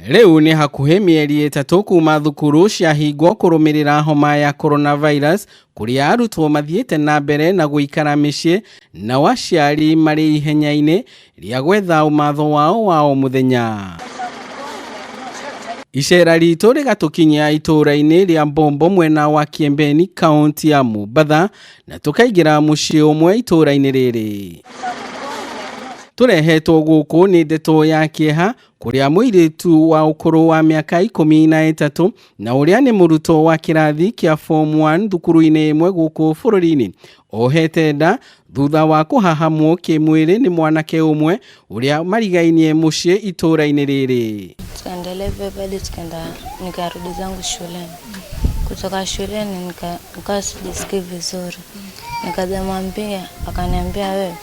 Rĩu nĩ hakuhĩ mĩeri 3 kuma thukuru ciahingwo kũrũmĩrĩra homa ya coronavirus, kũrĩa arutwo mathiĩte na mbere na gũikara mĩciĩ, nao aciari marĩ ihenya-inĩ rĩa gwetha ũmatho wao wa o mũthenya. Icera ritũ rĩgatũkinyia itũũra-inĩ rĩa Mbombo mwena wa Kiembeni, kaunti ya Mombatha, na tũkaingĩra mũciĩ ũmwe itũũra-inĩ rĩrĩ. Tũrehetwo gũkũ nĩ ndeto ya kĩeha, kũrĩa mũirĩtu wa ũkũrũ wa mĩaka 13 na ũrĩa nĩ mũrutwo wa kĩrathi kĩa form 1 thukuru-inĩ ĩmwe gũkũ bũrũri-inĩ ohete nda thutha wa kũhahamwo kĩmwĩrĩ nĩ mwanake ũmwe ũrĩa marigainie mũciĩ itũũra-inĩ rĩrĩ. Tukaendelea hivyo hadi tukaenda, nikarudi zangu shuleni. Kutoka shuleni nikawa sijisikii vizuri, nikajamwambia, akaniambia wewe,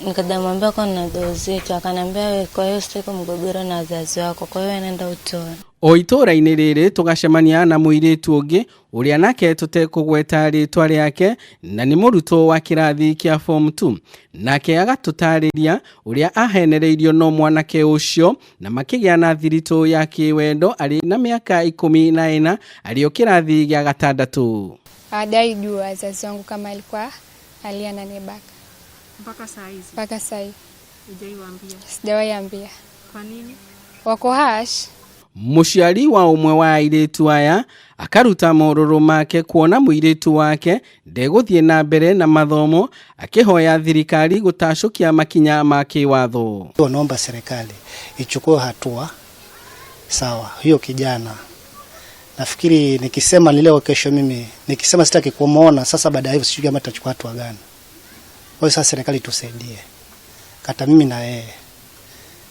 nikajamwambia kwa nina ujauzito, akaniambia wewe, kwa hiyo sitaki mgogoro na wazazi wako, kwa hiyo nenda utoe. O itũũra-inĩ rĩrĩ tũgacemania na mũirĩtu ũngĩ ũrĩa nake tũtekũgweta rĩtwa rĩake na nĩ mũrutwo wa kĩrathi kĩa form 2, nake agatũtarĩria ũrĩa ahenereirio no mwanake ũcio na makĩgĩa na thiritũ ya kĩwendo arĩ na mĩaka 14 arĩ o kĩrathi gĩa gatandatũ. Hawajawahi jua wazazi wangu kama alikuwa alia ananibaka. Mpaka saa hizi? Mpaka saa hii. Hujaiwaambia? Sijawahi ambia. Kwa nini? Wako harsh. Mũciari wa ũmwe wa airĩtu aya akaruta morũrũ make kuona mũirĩtu wake ndegũthiĩ na mbere na mathomo, akĩhoya thirikari gũtacũkia makinya ma kĩwatho. Naomba serikali ichukue hatua sawa. Hiyo kijana nafikiri nikisema ni leo kesho, mimi nikisema sitaki kumuona sasa, baada ya hivyo sijui kama tutachukua hatua gani. Kwa hiyo sasa serikali tusaidie kata mimi na yeye.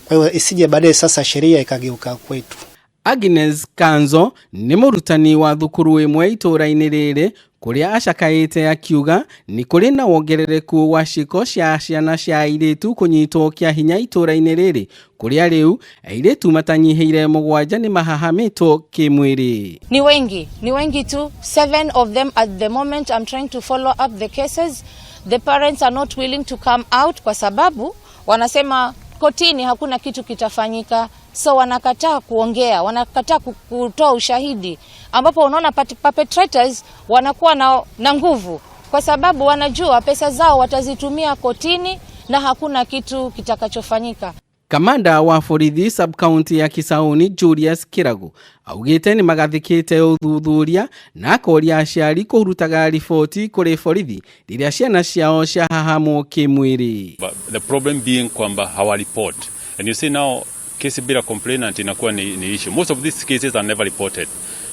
Kwa hiyo isije baadaye sasa sheria ikageuka kwetu. Agnes Kanzo nĩ mũrutani wa thukuru ĩmwe itũũra-inĩ rĩrĩ kũrĩa acakaĩte akiuga nĩ kũrĩ na wongerereku wa ciĩko cia ciana cia airĩtu kũnyitwo kĩa hinya itũũra-inĩ rĩrĩ, kũrĩa rĩu airĩtu matanyihĩire 7 nĩ mahahamĩtwo kĩmwĩrĩ. Ni wengi, ni wengi tu, 7 of them at the moment. I'm trying to follow up the cases. The parents are not willing to come out kwa sababu wanasema kotini hakuna kitu kitafanyika, so wanakataa kuongea, wanakataa kutoa ushahidi, ambapo unaona perpetrators wanakuwa na nguvu kwa sababu wanajua pesa zao watazitumia kotini na hakuna kitu kitakachofanyika. Kamanda wa borithi sub-county ya Kisauni Julius Kiragu augĩte nĩ magathĩkĩte ũthuthuria na akoria aciari kũrutaga riboti kũrĩ borithi rĩrĩa ciana ciao ciahahamwo kĩmwĩrĩ. But the problem being kwamba hawareport. And you see now kesi bila complainant inakuwa ni issue. Most of these cases are never reported.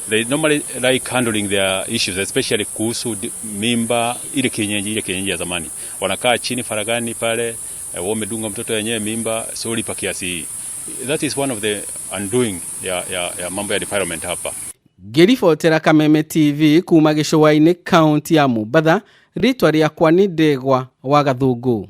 They normally like handling their issues, especially kuhusu mimba ile kienyeji ya zamani. Wanakaa chini faragani pale, wao wamedunga mtoto yenyewe mimba, so lipa kiasi hii. That is one of the undoing ya mambo ya defilement hapa. Ngĩribotera Kameme TV kuma gĩcũa-inĩ kaunti ya Mombatha, rĩtwa rĩakwa nĩ Ndegwa wa Gathũngũ.